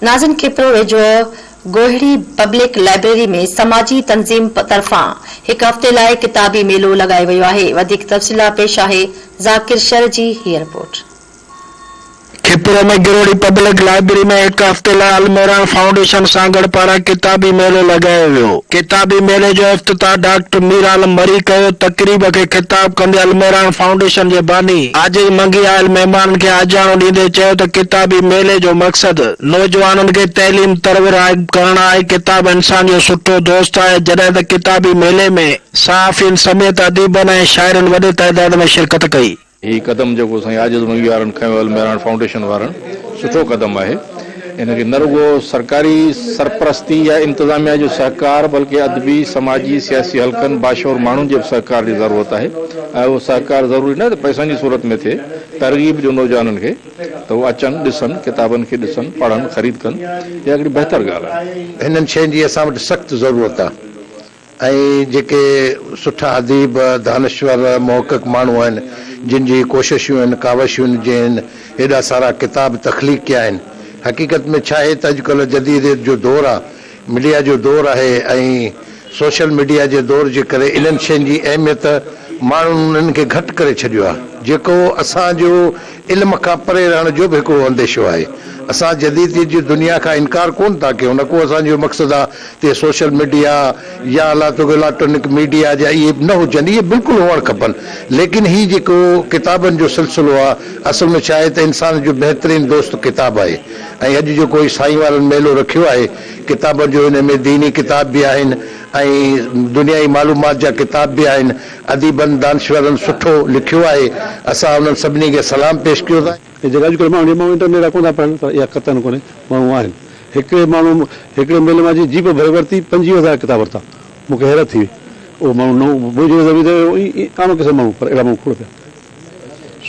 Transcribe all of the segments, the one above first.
ناظم کپرو ويجهو گوهڙي public library ۾ سماجي تنظيم طرفان هڪ هفتي لاء ڪتابي ميلو لڳايو ويو آهي. وڌيڪ تفصيل لاء پيش آهي ذاڪر شر جي هيء رپورٽ. کپرو ۾ گروڙي پبلڪ لائبرري ۾ هڪ هفتي لاء المهراڻ فائونڊيشن سانگهڙ پاران ڪتابي ميلو لڳايو ويو. ڪتابي ميلي جو افتتاح ڊاڪٽر مير عالم مري ڪيو. تقريب کي خطاب ڪندي المهراڻ فائونڊيشن جي باني عاجز منگي آيل مهمانن کي آجياڻو ڏيندي چيو ته ڪتابي ميلي جو مقصد نوجوانن کي تعليم طرف راغب ڪرڻ آهي، ڪتاب انسان جو سٺو دوست آهي، جڏهن ته ڪتابي ميلي ۾ صحافين سميت اديبن ۽ شاعرن وڏي تعداد ۾ شرڪت ڪئي. هي قدم جيڪو سائين عاجز منگي وارن کنيو المهراڻ فائونڊيشن وارن سٺو قدم آهي. ان کي نه رڳو سرڪاري سرپرستي يا انتظاميا جو سهڪار بلڪه ادبي، سماجي، سياسي حلقن، باشعور ماڻهن جي به سهڪار جي ضرورت آهي ۽ اهو سهڪار ضروري ناهي ته پئسن جي صورت ۾ ٿئي، ترغيب ڏيو نوجوانن کي ته هو اچن، ڏسن، ڪتابن کي ڏسن، پڙهن، خريد ڪن، اها هڪڙي بهتر ڳالهه آهي. هنن شين جي اسان وٽ سخت ضرورت آهي. ۽ جيڪي سٺا اديب، دانشور، محقق ماڻهو آهن، جن جي ڪوششون آهن، ڪاوشون آهن، جنهن هيڏا سارا ڪتاب تخليق ڪيا آهن. حقيقت ۾ ڇا آهي ته اڄڪلهه جديديت جو دور آهي، ميڊيا جو دور آهي ۽ سوشل ميڊيا جي دور جي ڪري انهن شين جي اهميت ماڻهن انهن کي گهٽ ڪري ڇڏيو آهي، جيڪو اسان جو علم کان پري رهڻ جو به هڪڙو انديشو آهي. اسان جديديت جي دنيا کان انڪار ڪونه ٿا ڪيون، نه ڪو اسان جو مقصد آهي ته سوشل ميڊيا يا اليڪٽرانڪ ميڊيا جا اهي نه هجن، اهي بلڪل هئڻ کپن، ليڪن هي جيڪو ڪتابن جو سلسلو آهي، اصل ۾ ڇا آهي ته انسان جو بهترين دوست ڪتاب آهي ۽ اڄ جيڪو هي سائين وارن ميلو رکيو آهي ڪتابن جو ان ۾ ديني ڪتاب به آهن ۽ دنيائي معلومات جا ڪتاب به آهن، اديبن دانشورن سٺو لکيو آهي، اسان انهن سڀني کي سلام پيش ڪيون ٿا. ۽ جيڪا اڄڪلهه ماڻهو ماڻهو انٽرنيٽ تان ڪونه ٿا پڙهن پر اها قطعاً ڪونهي ماڻهو آهن هڪڙي ماڻهو هڪڙي ميلي مان اچي جيپ ڀري ورتي 25 هزار ڪتاب ورتا مون کي حيرت ٿي وئي اهو ماڻهو نئون منهنجي نظر ۾ ته عام قسم ماڻهو پر اهڙا ماڻهو کوڙ پيا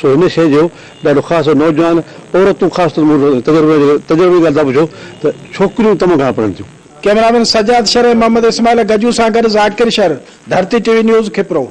سو هن شيء جو ڏاڍو خاص نوجوان عورتون خاص طور مون تجربي تجربي جي ڳالهه ٿا پڇو ته ڇوڪريون تمام گهڻا پڙهن ٿيون. ڪئميرامين سجاد شر ۽ محمد اسماعيل گجو سان گڏ Zakir Shar, Dharti T V news, Khipro.